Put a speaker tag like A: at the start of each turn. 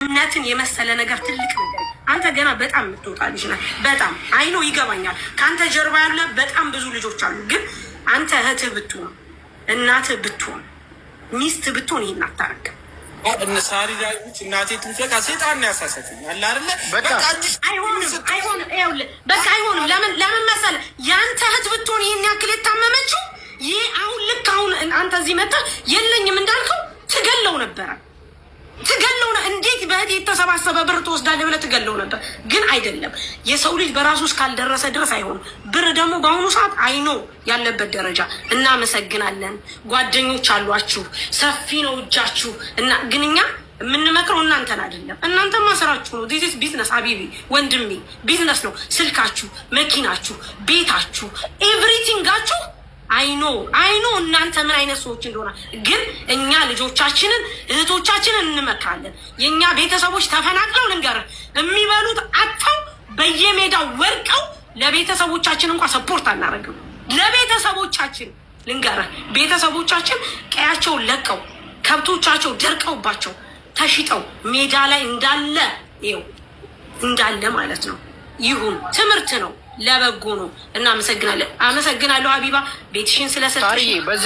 A: እምነትን የመሰለ ነገር ትልቅ ነገር። አንተ ገና በጣም የምትወጣ ልጅ ነህ። በጣም I know፣ ይገባኛል። ከአንተ ጀርባ ያለ በጣም ብዙ ልጆች አሉ። ግን አንተ እህትህ ብትሆን፣ እናትህ ብትሆን፣ ሚስት ብትሆን ይሄን አታረግም።
B: ሳሪ ዳዊት እናቴ ትምጣ ሴጣን ነው ያሳሰተኝ አለ አይደለ?
C: በቃ
A: አይሆንም፣ አይሆንም። ይኸውልህ በቃ አይሆንም። ለምን መሰለህ? የአንተ እህት ብትሆን ይሄን ያክል የታመመችው ይህ አሁን ልክ አሁን አንተ እዚህ መጥተህ የለኝም እንዳልከው ትገለው ነበረ፣ ትገለው ነው። እንዴት በእህት የተሰባሰበ ብር ትወስዳለህ ብለህ ትገለው ነበር። ግን አይደለም። የሰው ልጅ በራሱ እስካልደረሰ ድረስ አይሆንም። ብር ደግሞ በአሁኑ ሰዓት I know ያለበት ደረጃ። እናመሰግናለን። ጓደኞች አሏችሁ፣ ሰፊ ነው እጃችሁ እና ግን እኛ የምንመክረው እናንተን አይደለም። እናንተማ ስራችሁ ነው። This business حبيبي ወንድሜ፣ ቢዝነስ ነው። ስልካችሁ፣ መኪናችሁ፣ ቤታችሁ፣ everything ኣችሁ፣ I know፣ I know እናንተ ምን አይነት ሰዎች እንደሆነ። ግን እኛ ልጆቻችንን እህቶቻችንን እንመክራለን። የእኛ ቤተሰቦች ተፈናቅለው፣ ልንገርህ፣ የሚበሉት አጥተው በየሜዳው ወርቀው ለቤተሰቦቻችን እንኳን support አናደርግም። ለቤተሰቦቻችን ልንገርህ፣ ቤተሰቦቻችን ቀያቸውን ለቀው ከብቶቻቸው ደርቀውባቸው ተሽጠው ሜዳ ላይ እንዳለ ይኸው እንዳለ ማለት ነው። ይሁን፣ ትምህርት ነው፣ ለበጎ ነው። እናመሰግናለን። አመሰግናለሁ ሀቢባ ቤትሽን ስለሰጠሽ።
C: ሳርዬ በዛ